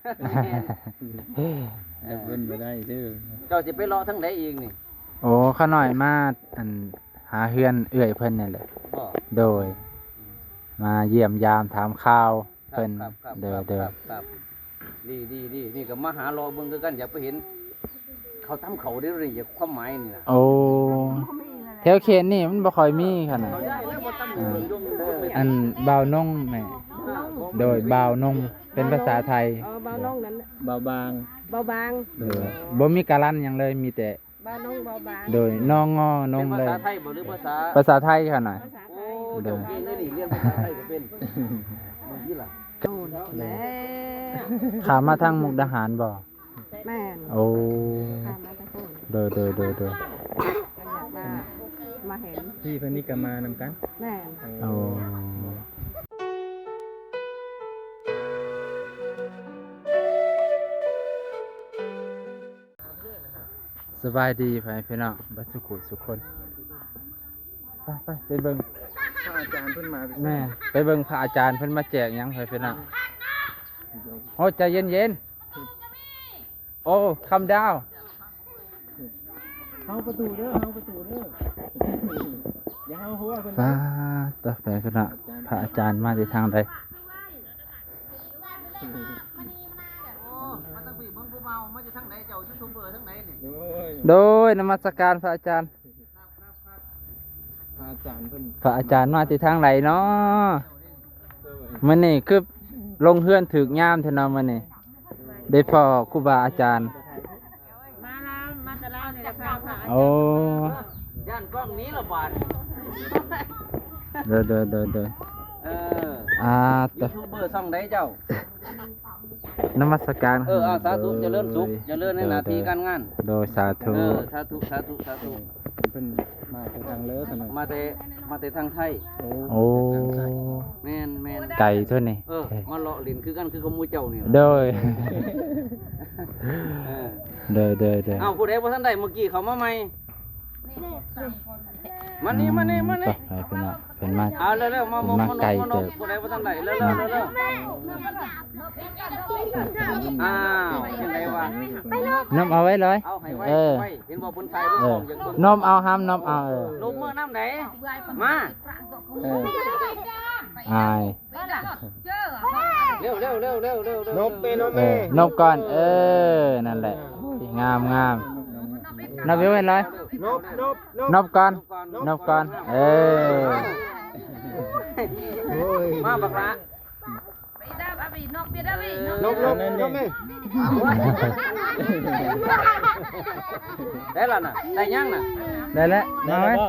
ແມ່ນ ເອີ ເພິ່ນບໍ່ໄດ້ເດີ. ເຈົ້າຊິໄປເລາະທາງໃດອີກນີ້? ໂອ້ ຂ້ານ້ອຍມາ ອັນ ຫາເຮືອນເອື້ອຍເພິ່ນນີ້ແຫຼະ. ບໍ່? ໂດຍ ມາຢ້ຽມຢາມຖາມຂ່າວເພິ່ນ. ໂດຍໆ ດີໆໆ ນີ້ກໍມາຫາເລາະເບິ່ງຄືກັນ ຢາກໄປເຫັນ ເຂົາຕຳເຂົ້າເດ້ນີ້ ຢາກ ຄວາມໝາຍນີ້ນະ. ໂອ້ ແຖວເຂດນີ້ມັນບໍ່ຄ່ອຍມີຂະໜາດ. ເຂົາຍ້າຍແລ້ວບໍ່ຕຳໃຫ້ເບິ່ງ ອ່າ ດົງ ດົງ ອັນ ບ່າວນົງແມ່. ໂດຍ ບ່າວນົງ ເປັນພາສາໄທ. ເອີ ບ່າວນົງນັ້ນ ບ່າວບາງ ບ່າວບາງ. ໂດຍ ບໍ່ມີກາລັນຫຍັງເລີຍ ມີແຕ່ ບ່າວນົງ ບ່າວບາງ. ໂດຍ ນໍງໍນົງເລີຍ. ເປັນພາສາໄທບໍ່ ຫຼືພາສາ ພາສາໄທຂະໜາດ. ພາສາໄທ. ໂອ້ ເຈົ້າເກັ່ງເດ້ນີ້ ຮຽນພາສາໄທກໍເປັນ. ເບິ່ງຕິລະ. ໂດນແລ້ວ ຂ້າມມາທາງມຸກດາຫານບໍ່? ແມ່ນ. ໂອ້ ຂ້າມມາແຕ່ພຸ້ນ. ໂດຍໆໆໆ ກໍຢາກມາ ມາເຫັນ ພີ່ເພິ່ນນີ້ກໍມານຳກັນ. ແມ່ນ. ໂອ້ ໂອ້ ສະບາຍດີພໍ່ແມ່ພີ່ນ້ອງເບິດສຸຂູສຸຄົນ. ໄປໆ ໄປເບິ່ງ ພະອາຈານເພິ່ນມາ. ແມ່ນ ໄປເບິ່ງພະອາຈານເພິ່ນມາແຈກຫຍັງ ພໍ່ແມ່ພີ່ນ້ອງ. ໂອ້ ໃຈເຢັນໆ ໂອ້ ຄຳດາວ ເຮົາປະຕູເດີ ເຮົາປະຕູເດີ ຢ່າເຮົາຫົວເພິ່ນ. ປາດໂທ້ ພໍ່ແມ່ພີ່ນ້ອງ ພະອາຈານມາແຕ່ທາງໃດ? ໂອ້ ມາທາງພີ້ ເບິ່ງຜູ້ບ່າວ ມາຈາກທາງໃດເຈົ້າ? ຢູທູບເບີທາງໃດນີ້? ໂດຍ ໂດຍ ນະມັດສະການພະອາຈານ. ພະອາຈານເພິ່ນ ພະອາຈານມາແຕ່ທາງໃດເນາະ? ໂດຍ ມື້ນີ້ຄືລົງເຮືອນຖືກຍາມແທ້ເນາະ ມື້ນີ້ໄດ້ພໍ້ຄູບາອາຈານ. ມາລາວ ມາແຕ່ລາວນີ້ແຫຼະ ພາ ພະອາຈານ. ໂອ້ ຢ້ານກ້ອງໜີລະບາດ. ໂດຍໆໆໆ ເອີ ອ່າ ຢູທູບເບີຊ່ອງໃດເຈົ້າ? ນະມັດສະການ. ເອີ ເອົາ ສາທຸ ໂດຍ ຈະເລີນສຸກ ຈະເລີນໃນໜ້າທີ່ການງານ. ໂດຍ ສາທຸ ເອີ ສາທຸ ສາທຸ ສາທຸ. ເພິ່ນມາແຕ່ທາງເລີ ມາແຕ່ ມາແຕ່ທາງໄທ. ໂອ້ ໂອ້ ແມ່ນໆ ໄກເທົ່ານີ້. ເອີ ມາເລາະຫຼິ້ນຄືກັນ ຄືກັບໝູ່ເຈົ້ານີ້. ໂດຍ ເອີ ໂດຍໆໆ. ເອົ້າ ຜູ້ໃດບໍ່ທັນໄດ້ ມື້ກີ້ເຂົ້າມາໃໝ່? ມານີ້ ມານີ້ ມານີ້ ໄປ ໄປ ພີ່ນ້ອງ. ເພິ່ນມາ ເອົາເລັວໆ ມາ ມາ ມາໄກເຕີບ. ຜູ້ໃດບໍ່ທັນໄດ້ ເລັວໆ ເລັວໆ. ອ້າວ ຈັ່ງໃດວະ? ນົບເອົາໄວ້ເລີຍ. ເອົາໃຫ້ໄວ ເອີ ໄວ. ເຫັນບໍ່ ເພິ່ນຖ່າຍຮູບ ເອີ ອອກຢາກເບິ່ງ. ນົບເອົາ ຫ້າມນົບເອົາ. ເອີ ນົບເມືອນຳໃດ? ມາ ເອີ ອາຍ. ເລັວໆໆໆໆ ນົບເອີ ນົບເອີ ເອີ ນົບກ່ອນ. ເອີ ນັ້ນແຫຼະ ງາມໆ. ນັບໄວ້ເລີຍ. ນົບ ນົບ ນົບ ນົບກ່ອນ ນົບກ່ອນ. ເອີ ໂອ້ຍ ມາບັກຫຼ້າ. ນົບ ນົບ ນົບແມ່. ໄດ້ລະນະ ໄດ້ຍັງນະ? ໄດ້ແລ້ວ ມາໄວ້. ຮະ?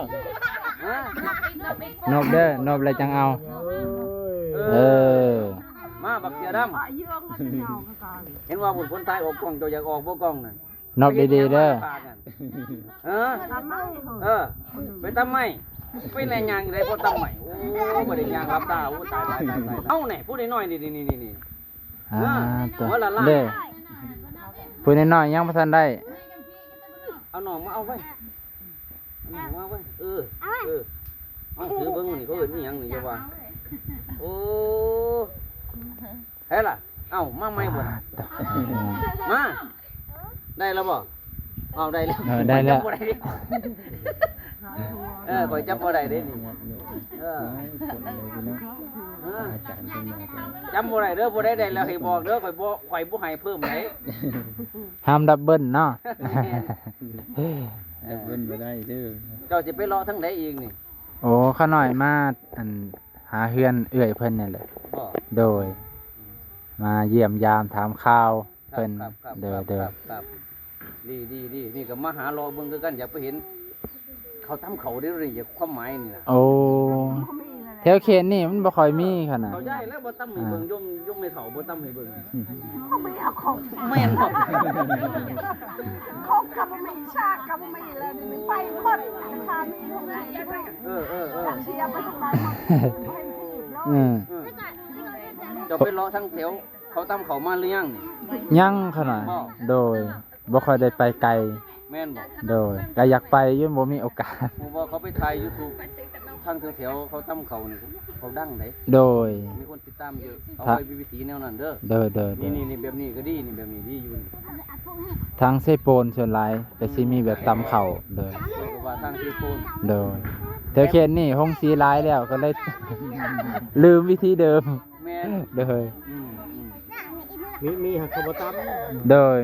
ນົບເດີ ນົບແລ້ວຈັ່ງເອົາ. ເອີ ເອີ ມາບັກເສືອດຳ. ເຫັນວ່າພຸ້ນ ຄົນຖ່າຍອອກກ້ອງ ເຈົ້າຢາກອອກບໍ່ກ້ອງນັ້ນ? ນົບດີໆເດີ. ເອີ ເອີ ໄປຕຳໄມ້ ໄປແລ່ຍ່າງໄດ້ບໍ່ຕຳໄມ້? ໂອ້ ບໍ່ໄດ້ຍ່າງຫຼັບຕາ. ໂອ້ ຕາຍໆໆໆ. ເອົາແນ່ ຜູ້ນ້ອຍໆ ນີ້ໆໆ. ອ່າ ເອີ ໂຕ ເດ້ ຜູ້ນ້ອຍໆຍັງບໍ່ທັນໄດ້. ເອົາໜອງມາເອົາໄວ້ ເອົາໜອງມາເອົາໄວ້. ເອີ ເອີ ເອົາ ຖືເບິ່ງນີ້ ເຂົາເອີ້ນອີ່ຫຍັງນີ້ ຢ່າວ່າ. ໂອ້ ໃຜລະ? ເອົ້າ ມາໃໝ່ບໍ່? ອ່າ ຕະ ມາ ໄດ້ແລ້ວບໍ່? ເອົາ ໄດ້ແລ້ວ. ເອີ ໄດ້ແລ້ວ. ຂ້ອຍຈຳບໍ່ໄດ້ເດ້ ເອີ ຂ້ອຍຈຳບໍ່ໄດ້ເດ້ນີ້. ເອີ ອາຈານເພິ່ນມາ ຈຳບໍ່ໄດ້ເດີ. ຜູ້ໃດໄດ້ແລ້ວໃຫ້ບອກເດີ ຂ້ອຍບໍ່ ຂ້ອຍບໍ່ໃຫ້ເພີ່ມໃດ. ຫ້າມດັບເບິນເນາະ. ດັບເບິນບໍ່ໄດ້ເດີ. ເຈົ້າຊິໄປເລາະທາງໃດອີກນີ້? ໂອ້ ຂ້ານ້ອຍມາ ອັນ ຫາເຮືອນເອື້ອຍເພິ່ນນີ້ແຫຼະ. ບໍ່? ໂດຍ ມາຢ້ຽມຢາມຖາມຂ່າວເພິ່ນ. ໂດຍໆ ດີໆໆ. ນີ້ກໍມາຫາເລາະເບິ່ງຄືກັນ ຢາກໄປເຫັນ ເຂົາຕຳເຂົ້າເດ້ນີ້ ຄວາມໝາຍນີ້ນະ. ໂອ້ ແຖວເຂດນີ້ມັນບໍ່ຄ່ອຍມີຂະໜາດ. ເຂົາຍ້າຍແລ້ວບໍ່ຕຳໃຫ້ເບິ່ງ. ຍົມ ຍົມແມ່ເຖົ້າບໍ່ຕຳໃຫ້ເບິ່ງ. ບໍ່ມີເອົາຂອງ. ແມ່ນບໍ່? ຂອງກໍບໍ່ມີ ຊາກກໍບໍ່ມີ ແລ້ວນີ້ໄປໝົດ. ເອີໆໆ ເສຍໄປທັງຫຼາຍໝົດ. ອືມ ເຈົ້າໄປເລາະທາງແຖວ ເຂົາຕຳເຂົ້າມາຫຼືຍັງ? ຍັງຂະໜາດ. ບໍ່? ໂດຍ ບໍ່ຄ່ອຍໄດ້ໄປໄກ. ແມ່ນບໍ່? ໂດຍ ກະຢາກໄປຢູ່ ບໍ່ມີໂອກາດ. ບໍ່ ບໍ່ ເຂົາໄປຖ່າຍຢູທູບ. ທາງແຖວໆເຂົາຕຳເຂົ້ານີ້ ເຂົາດັງເດ້ ໂດຍ ມີຄົນຕິດຕາມເຍອະ ເອົາໄປວິທີແນວນັ້ນເດີ ໂດຍໆໆ ນີ້ໆ ແບບນີ້ກໍດີ ນີ້ແບບນີ້ດີຢູ່ ທາງເຊໂປນສ່ວນຫຼາຍກໍຊິມີແບບຕຳເຂົ້າ ໂດຍ ເຂົາກໍວ່າທາງເຊໂປນ ໂດຍ ແຖວເຂດນີ້ໂຮງສີຫຼາຍແລ້ວ ກໍເລີຍລືມວິທີເດີມ ແມ່ນ ໂດຍ ອືມໆ ມີ ມີຫາກເຂົາບໍ່ຕຳ ໂດຍ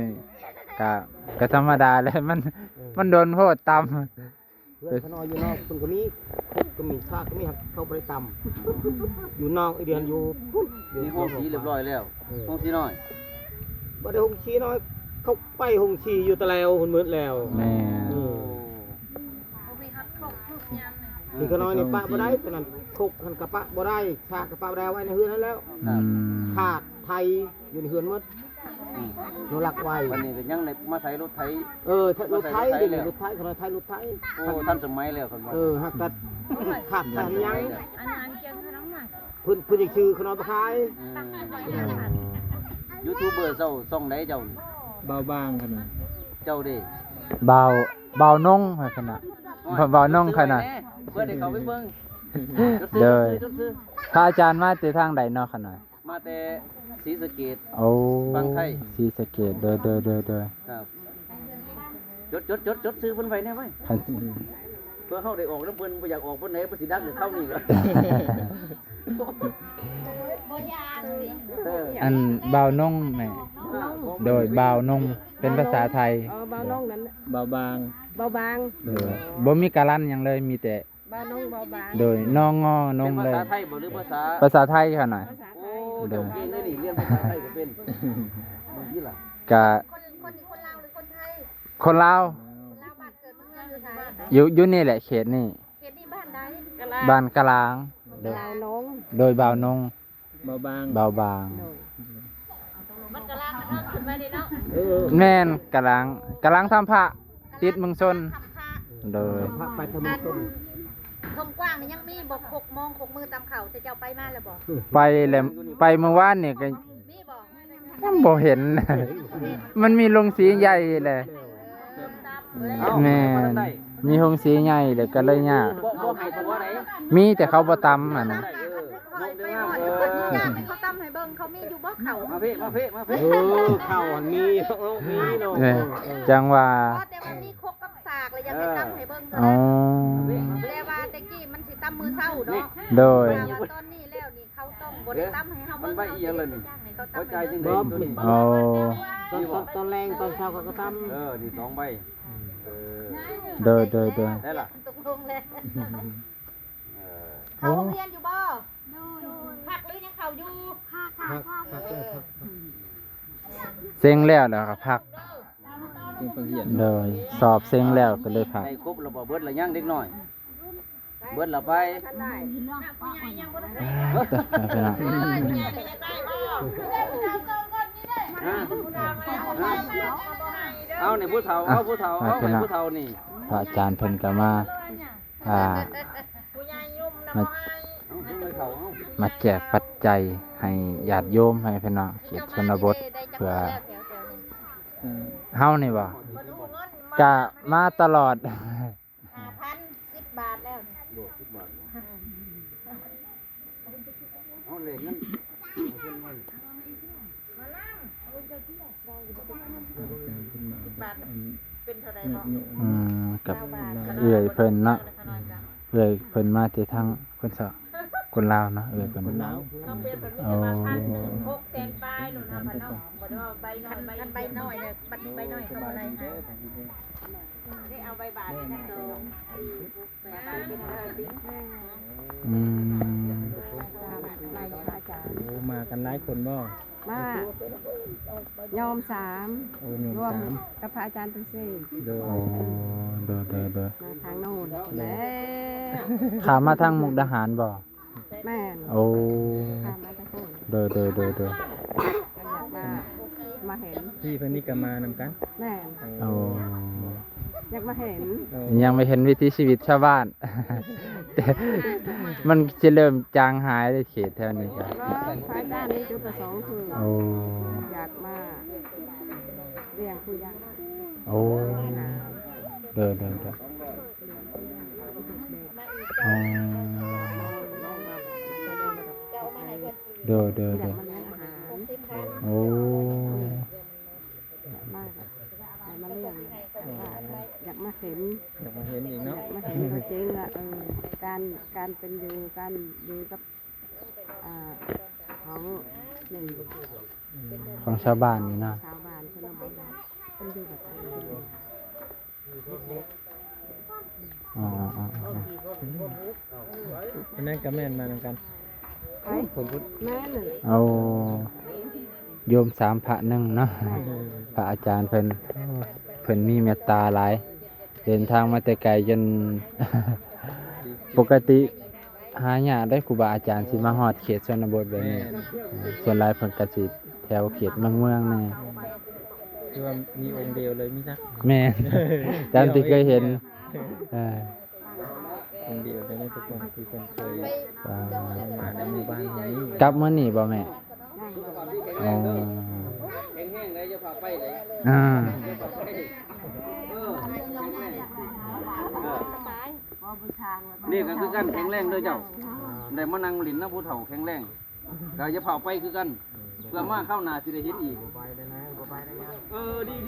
ກະ ກະທຳມະດາແຫຼະ ມັນ ເອີ ມັນດົນໂພດຕຳ ເພື່ອນຂ້ານ້ອຍຢູ່ນອກເພິ່ນກໍມີ ຄົບກໍມີ ຊາກກໍມີ ຫາກເຂົາບໍ່ໄດ້ຕຳ ຢູ່ນອກອີເດືອນຢູ່ພຸ້ນ ຢູ່ ມີໂຮງສີຮຽບຮ້ອຍແລ້ວ ເອີ ໂຮງສີນ້ອຍ ບໍ່ໄດ້ໂຮງສີນ້ອຍ ເຂົາໄປໂຮງສີຢູ່ຕະແລວພຸ້ນໝົດແລ້ວ ແມ່ນ ເອີ ໂອ້ ມີຮອດຄົບທຸກຍາມນີ້ ເອີ ເພິ່ນຂ້ານ້ອຍນີ້ປະບໍ່ໄດ້ ຕອນນັ້ນຄົບຫັ້ນກໍປະບໍ່ໄດ້ ຊາກກໍປະບໍ່ໄດ້ ເອົາໄວ້ໃນເຮືອນຫັ້ນແລ້ວ ອືມ ຂາດໄຖຢູ່ໃນເຮືອນໝົດ ອືມ ເຮົາລັກໄວ້ ບັດນີ້ກໍຍັງໄດ້ມາໃຊ້ລົດໄຖ ເອີ ລົດໄຖ ມາໃຊ້ລົດໄຖ ເດີ ແລ້ວ ລົດໄຖ ເຂົາເອີ້ນໄຖ ລົດໄຖ ໂອ້ ທັນສະໄໝແລ້ວເພິ່ນວ່າ ເອີ ຫາກກໍຂາດໄຖຍັງ ອັນນັ້ນເຈົ້າຂະໜົມນະ ເພິ່ນ ເພິ່ນຢາກຊື້ຂະໜົມໄປຂາຍ ອືມ ຢູທູບເບີເຈົ້າຊ່ອງໃດເຈົ້າ ບ່າວບາງຂະໜົມ ເຈົ້າເດ້ ບ່າວ ບ່າວນົງຂະໜາດ ໂອ້ຍ ບ່າວນົງຂະໜາດ ເປີດໃຫ້ເຂົາໄປເບິ່ງ ໂດຍ ພະອາຈານມາແຕ່ທາງໃດເນາະຂະໜາດ ມາແຕ່ສີສະເກດ ໂອ້ ຝັ່ງໄທ ສີສະເກດ ໂດຍ ໂດຍ ໂດຍ ໂດຍ ຄັບ ຈົດ ຈົດ ຈົດ ຈົດຊື່ເພິ່ນໄວ້ແດ່ເວີຍ ຄັນ ເພື່ອເຮົາໄດ້ອອກນຳເພິ່ນ ບໍ່ຢາກອອກປານໃດ ເພິ່ນຊິດັງແຕ່ເຮົານີ້ແຫຼະ ບໍ່ຢ້ານຕິ ເອີ ອັນບ່າວນົງແມ່ ບ່າວນົງ ໂດຍ ບ່າວນົງ ເປັນພາສາໄທ ເອີ ບ່າວນົງນັ້ນ ບ່າວບາງ ບ່າວບາງ ໂດຍ ບໍ່ມີກາລັນຫຍັງເລີຍ ມີແຕ່ ບ່າວນົງ ບ່າວບາງ ໂດຍ ນໍງໍນົງເລີຍ ເປັນພາສາໄທບໍ່ ຫຼືພາສາ ພາສາໄທຂະໜາດ ພາສາໄທ ໂອ້ ໂດຍ ເຈົ້າເກັ່ງເດ້ນີ້ ຮຽນພາສາໄທກໍເປັນ ເບິ່ງຕິລະ ກະ ຄົນ ຄົນນີ້ຄົນລາວ ຫຼືຄົນໄທ ຄົນລາວ ຄົນລາວ ບ້ານເກີດເມືອງເຮືອນຢູ່ໃສ ຢູ່ ຢູ່ນີ້ແຫຼະ ເຂດນີ້ ເຂດນີ້ບ້ານໃດ ກະລາງ ບ້ານກະລາງ ໂດຍ ບ່າວນົງ ໂດຍ ບ່າວນົງ ບ່າວບາງ ບ່າວບາງ ໂດຍ ມັນກະລາງມັນເນາະ ຂຶ້ນມານີ້ເນາະ ເອີ ແມ່ນ ກະລາງ ກະລາງທຳພະ ຕິດເມືອງຊົນ ໂດຍ ພະໄປທຳເມືອງຊົນ ທົ່ງກວ້າງນີ້ຍັງມີບໍ່ ຄົກມອງຄົກມືຕຳເຂົ້າ ເຈົ້າໄປມາແລ້ວບໍ່ ໄປແລ້ວ ໄປມື້ວານນີ້ກໍ ມີບໍ່ ຍັງບໍ່ເຫັນ ມັນມີໂຮງສີໃຫຍ່ແຫຼະ ເອີ ເອົາ ແມ່ນ ມີໂຮງສີໃຫຍ່ແລ້ວກໍເລີຍຍາກ ບໍ່ ບໍ່ໃຫ້ຕົວໃດ ມີແຕ່ເຂົາບໍ່ຕຳຫັ້ນນະ ເອີ ເຂົາຕຳໃຫ້ເບິ່ງ ເຂົາມີຢູ່ບໍ່ເຂົ້າ ມາເພ ມາເພ ມາເພ ເອີ ເຂົ້າຫັ້ນມີ ເອີ ມີເນາະ ເອີ ເອີ ຈັ່ງວ່າ ບໍ່ ແຕ່ວ່າມີຄົກກັບສາກ ແລ້ວຢາກໃຫ້ຕຳໃຫ້ເບິ່ງເທົ່ານັ້ນ ອໍ ແຕ່ວ່າແຕ່ກີ້ມັນຊິຕຳມື້ເຊົ້າເນາະ ໂດຍ ແຕ່ວ່າຕອນນີ້ແລ້ວນີ້ ເຂົາຕ້ອງບໍ່ໄດ້ຕຳໃຫ້ເຮົາເບິ່ງ ມັນໃບອີ່ຫຍັງລະນີ້ ເຂົາຈ້າງໃຫ້ເຂົາຕຳໃຫ້ເບິ່ງ ບໍ່ ອໍ ຕອນ ຕອນ ຕອນແລງຕອນເຊົ້າເຂົາກໍຕຳ ເອີ ນີ້ສອງໃບ ເອີ ໂດຍ ໂດຍ ໂດຍ ໄດ້ລະ ຕົກລົງແລ້ວ ເອີ ເຂົ້າໂຮງຮຽນຢູ່ບໍ່? ພັກຫຼືຍັງເຂົ້າຢູ່? ພັກ ພັກ ພັກ ເອີ ເສັງແລ້ວ ແລ້ວກໍພັກ ໂດຍ ສອບເສັງແລ້ວກໍເລີຍພັກ ໄດ້ຄົບແລ້ວບໍ່? ເບິດລະຍັງເດັກນ້ອຍ? ເບິດລະໄປ ເອົານີ້ຜູ້ເຖົ້າ ເອົາຜູ້ເຖົ້າ ເອົາໃຫ້ຜູ້ເຖົ້ານີ້ ພະອາຈານເພິ່ນກໍມາ ອ່າ ມາ ມາແຈກປັດໄຈໃຫ້ຍາດໂຍມ ໃຫ້ພີ່ນ້ອງເຂດຊົນນະບົດ ເພື່ອ ເຮົານີ້ບໍ່ ກະມາຕະຫຼອດ ຫ້າພັນ ສິບບາດແລ້ວນີ້ ໂດ ສິບບາດ ເອົາເລກເງິນ ສິບບາດ ເປັນເທົ່າໃດເນາະ? ອືມ ກັບເອື້ອຍເພິ່ນເນາະ ເອື້ອຍເພິ່ນມາແຕ່ທາງຄົນສະ ຄົນລາວເນາະ ເອື້ອຍເພິ່ນ ຄົນລາວ ໂອ້ ຫົກແສນປາຍໂລດນະ ບັດເນາະ ບໍ່ໄດ້ວ່າໃບນ້ອຍ ຄັນ ໃບ ຄັນໃບນ້ອຍເດ້ ບັດນີ້ໃບນ້ອຍເຂົາບໍ່ໄດ້ໃຫ້ ໄດ້ເອົາໃບບາດນີ້ນະ ສອງ ອືມ ໂອ້ ມາກັນຫຼາຍຄົນບໍ່? ມາໂຍມສາມ ໂອ້ ໂຍມສາມ ລວມກັບພະອາຈານໄພເສດ ໂດຍ ໂອ້ ໂດຍ ໂດຍ ໂດຍ ມາທາງໂນ້ນແລ້ວ ຂ້າມມາທາງມຸກດາຫານບໍ່? ແມ່ນ ໂອ້ ຂ້າມມາແຕ່ພຸ້ນ ໂດຍ ໂດຍ ໂດຍ ໂດຍ ກໍຢາກມາ ມາເຫັນ ພີ່ເພິ່ນນີ້ກໍມານຳກັນ ແມ່ນ ໂອ້ ຢາກມາເຫັນ ເອີ ຢາກມາເຫັນວິຖີຊີວິດຊາວບ້ານ ມັນຊິເລີ່ມຈາງຫາຍເດ້ ເຂດແຖວນີ້ກໍ ເອີ ພະອາຈານມີຈຸດປະສົງຄື ໂອ້ ຢາກມາລ້ຽງຜູ້ຢາກ ໂອ້ ໂດຍ ໂດຍ ໂດຍ ອໍ ໂດຍ ໂດຍ ທີ່ແບບມາລ້ຽງອາຫານ ໂອ້ ມາ ໃຫ້ມາລ້ຽງ ແບບວ່າຢາກມາເຫັນ ຢາກມາເຫັນອີກເນາະ ຢາກມາເຫັນຕົວຈິງວ່າ ເອີ ການ ການເປັນຢູ່ ການຢູ່ກັບ ອ່າ ຂອງ ຂອງຊາວບ້ານນີ້ເນາະ ຊາວບ້ານຊົນນະບົດເພິ່ນຢູ່ແບບໃດ. ອໍ ອັນນັ້ນກໍແມ່ນມານຳກັນ ໃຜ? ຄົນພຸດ ແມ່ນ ເອົາໂຍມສາມພະໜຶ່ງເນາະ ແມ່ນ ພະອາຈານເພິ່ນ ເພິ່ນມີເມດຕາຫຼາຍ ເດີນທາງມາແຕ່ໄກຈົນ ປົກກະຕິ ຫາຍາກເດ້ຄູບາອາຈານຊິມາຮອດເຂດຊົນນະບົດແບບນີ້ ແມ່ນ ສ່ວນຫຼາຍເພິ່ນກະຊິແຖວເຂດເມືອງໆແດ່ ຄືວ່າມີອົງດຽວເລີຍ ມີຈັກ ແມ່ນ ຕາມທີ່ເຄີຍເຫັນ ເອີ ອົງດຽວເລີຍເນາະ ທຸກຄົນທີ່ເພິ່ນເຄີຍ ອ່າ ມາໃນໝູ່ບ້ານແຫ່ງນີ້ ກັບມື້ນີ້ບໍ່ແມ່? ອໍ ແຂງແຮງເດ້ ຢ່າພາໄປເດ້ ອ່າ ນີ້ກໍຄືກັນ ແຂງແຮງເດີເຈົ້າ ໄດ້ມານັ່ງຫຼິ້ນນຳຜູ້ເຖົ້າແຂງແຮງ ກໍຢ່າພາໄປຄືກັນ ເພື່ອມາຄາວໜ້າຊິໄດ້ເຫັນອີກ ບໍ່ໄປແລ້ວນະ ບໍ່ໄປແລ້ວນະ ເອີ ດີໆໆໆ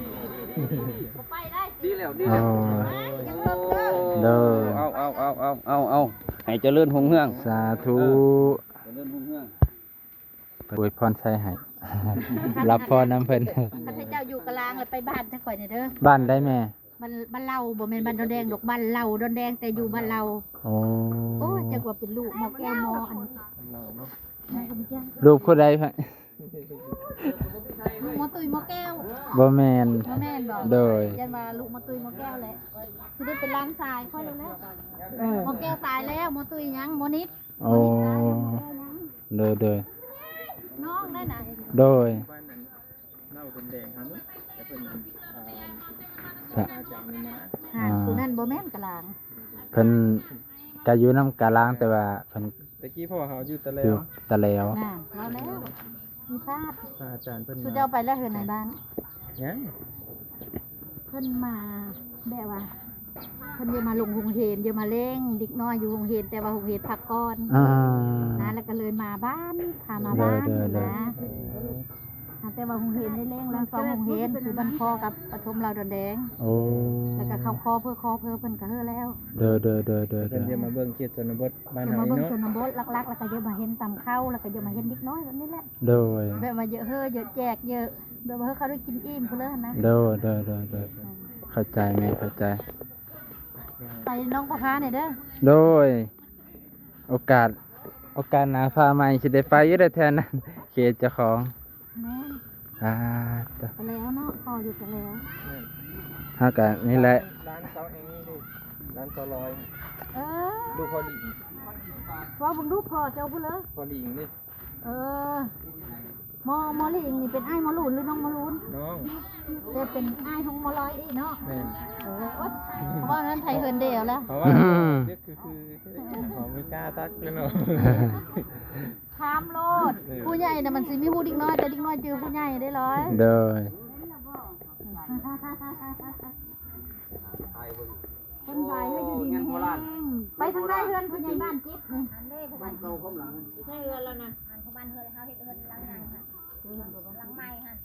ໆ ບໍ່ໄປໄດ້ ດີແລ້ວ ດີແລ້ວ ອໍ ໂອ້ ເດີ ເອົາໆໆໆໆ ໃຫ້ຈະເລີນຮຸ່ງເຮືອງ ສາທຸ ເອີ ຈະເລີນຮຸ່ງເຮືອງ ອວຍພອນໄຊໃຫ້ ຮັບພອນນຳເພິ່ນ ຂ້າພະເຈົ້າຢູ່ກະລາງ ແລ້ວໄປບ້ານທາງຂ້ອຍແດ່ເດີ ບ້ານໃດແມ່? ບ້ານ ບ້ານເລົ່າ ບໍ່ແມ່ນບ້ານດອນແດງດອກ ບ້ານເລົ່າດອນແດງ ແຕ່ຢູ່ບ້ານເລົ່າ ໂອ້ ໂອ້ຍ ຈັກວ່າເປັນລູກໝໍແກ້ວ ໝໍອັນ ລູກຜູ້ໃດ? ລູກໝໍຕຸ້ຍໝໍແກ້ວ ບໍ່ແມ່ນ ບໍ່ແມ່ນບໍ? ໂດຍ ຢ້ານວ່າລູກໝໍຕຸ້ຍໝໍແກ້ວແຫຼະ ຊິໄດ້ເປັນຫຼານຊາຍຂ້ອຍແລ້ວແຫຼະ ເອີ ໝໍແກ້ວຕາຍແລ້ວ ໝໍຕຸ້ຍຍັງ ໝໍນິດ ໂອ້ ໂດຍ ໂດຍ ນ້ອງນັ້ນນະ ໂດຍ ເລົ່າດອນແດງຫັ້ນ ແຕ່ເພິ່ນ ອ່າ ພະອາຈານນີ້ມາ ອ່າ ຜູ້ນັ້ນບໍ່ແມ່ນກະລາງ ເພິ່ນກະຢູ່ນຳກະລາງ ແຕ່ວ່າເພິ່ນ ແຕ່ກີ້ພໍ່ເຮົາຢູ່ຕະແຫຼວ ຢູ່ຕະແຫຼວ ນັ້ນ ເວົ້າແລ້ວ ມີພາດ ພະອາຈານເພິ່ນ ສຸດເຈົ້າໄປແລ້ວເຮືອນໃນບ້ານ ຍັງ ເພິ່ນມາແບບວ່າ ເພິ່ນຢາກມາລົງໂຮງຮຽນ ຢາກມາລ້ຽງເດັກນ້ອຍຢູ່ໂຮງຮຽນ ແຕ່ວ່າໂຮງຮຽນພັກກ່ອນ ອ່າ ນະ ແລ້ວກໍເລີຍມາບ້ານ ພາມາບ້ານ ໂດຍ ໂດຍ ນະ ໂດຍ ແຕ່ວ່າໂຮງຮຽນໄດ້ລ້ຽງແລ້ວສອງໂຮງຮຽນ ຄືບ້ານຄໍ່ກັບປະຖົມລາວດອນແດງ ໂອ້ ແລ້ວກໍເຂົ້າຄໍ່ເພີ່ ຄໍ່ເພີ່ເພິ່ນກໍເຮີແລ້ວ ໂດຍ ໂດຍ ໂດຍ ໂດຍ ເພິ່ນຢາກມາເບິ່ງເຂດຊົນນະບົດບ້ານເຮົານີ້ເນາະ ຢາກມາເບິ່ງຊົນນະບົດຫຼັກໆ ແລ້ວກໍຢາກມາເຫັນຕຳເຂົ້າ ແລ້ວກໍຢາກມາເຫັນເດັກນ້ອຍແບບນີ້ແຫຼະ ໂດຍ ແບບວ່າຢາກເຮີຢາກແຈກ ຢາກ ແບບວ່າເຮົາໄດ້ກິນອີ່ມພຸ້ນແຫຼະນະ ໂດຍ ໂດຍ ໂດຍ ໂດຍ ອືມ ເຂົ້າໃຈແມ່ ເຂົ້າໃຈ ໄປນ້ອງກໍພາແດ່ເດີ ໂດຍ ໂອກາດ ໂອກາດໜ້າຟ້າໃໝ່ຊິໄດ້ໄປຢູ່ໃນແຖວນັ້ນ ເຂດເຈົ້າຂອງ ແມ່ນ ອ່າ ຕະ ຕະແຫຼວເນາະ ພໍ່ຢູ່ຕະແຫຼວ ເຮົາກະນີ້ແຫຼະ ຫຼານສາວແອງນີ້ເດ້ ຫຼານສາວລອຍ ເອີ ລູກພໍ່ລີງ ເວົ້າເບິ່ງດູ ພໍ່ເຈົ້າພຸ້ນເລີ ພໍ່ລີງນີ້ ເອີ ໝໍ ໝໍລີງນີ້ເປັນອ້າຍໝໍລູນ ຫຼື ນ້ອງໝໍລູນ? ນ້ອງ ແຕ່ເປັນອ້າຍຂອງໝໍລອຍອີກເນາະ? ແມ່ນ ເອີ ໂອ໊ຍ ເວົ້ານັ້ນໄທເຮີນເດວລະ ເພາະວ່າ ອືມ ເດັກຄື ຄື ເຮົາມີກ້າຕັກເລີຍເນາະ ຖາມໂລດ ເອີ ຜູ້ໃຫຍ່ນະມັນຊິມີຮູ້ເດັກນ້ອຍ ແຕ່ເດັກນ້ອຍຈື່ຜູ້ໃຫຍ່ເດ້ລອຍ ໂດຍ ເພິ່ນບາຍໃຫ້ຢູ່ດີມີແຮງ ໄປທາງໃດເຮືອນຜູ້ໃຫຍ່ບ້ານຈິດນີ້ ໃຊ້ເຮືອນແລ້ວນະ ອັນຂອງບ້ານເຮືອນເຮົາເຮັດເຮືອນຫຼັງໃຫຍ່ຫັ້ນ ຫຼັງໃໝ່ຫັ້ນ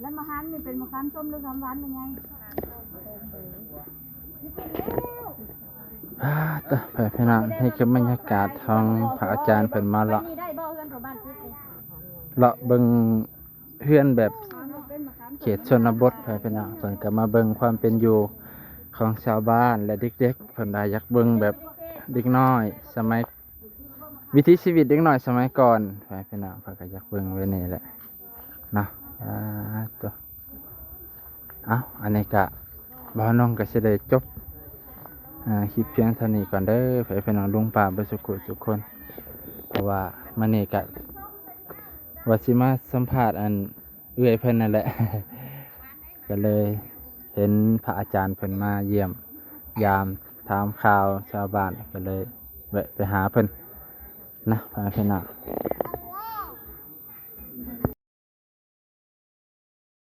ແລ້ວມະຂາມນີ້ເປັນມະຂາມສົ້ມ ຫຼື ຂາມຫວານແມ່ໃຫຍ່? ອ່າ ຕະ ໄປພີ່ນ້ອງ ໃຫ້ເກັບບັນຍາກາດຂອງພະອາຈານເພິ່ນມາເລາະ ນີ້ໄດ້ບໍ່ ເຮືອນຂອງບ້ານຈິດນີ້ ເລາະເບິ່ງ ເຮືອນແບບເຂດຊົນນະບົດ ໄປພີ່ນ້ອງ ເພິ່ນກໍມາເບິ່ງຄວາມເປັນຢູ່ຂອງຊາວບ້ານ ແລະ ເດັກໆ ເພິ່ນວ່າຢາກເບິ່ງແບບເດັກນ້ອຍສະໄໝ ວິຖີຊີວິດເດັກນ້ອຍສະໄໝກ່ອນ ໄປພີ່ນ້ອງ ເພິ່ນກໍຢາກເບິ່ງໄວ້ນີ້ແຫຼະເນາະ ອ່າ ໂຕ ເອົ້າ ອັນນີ້ກະ ບ່າວນົງກະຊິໄດ້ຈົບ ອ່າ ຄລິບພຽງເທົ່ານີ້ກ່ອນເດີ ໃຫ້ພີ່ນ້ອງລຸງປ້າເບິດສຸຂູສຸຄົນ ເພາະວ່າມື້ນີ້ກະວ່າຊິມາສຳພາດອັນເອື້ອຍເພິ່ນນັ້ນແຫຼະ ກະເລີຍເຫັນພະອາຈານເພິ່ນມາຢ້ຽມຢາມຖາມຂ່າວຊາວບ້ານ ກະເລີຍແວະໄປຫາເພິ່ນ ນະ ພາພີ່ນ້ອງ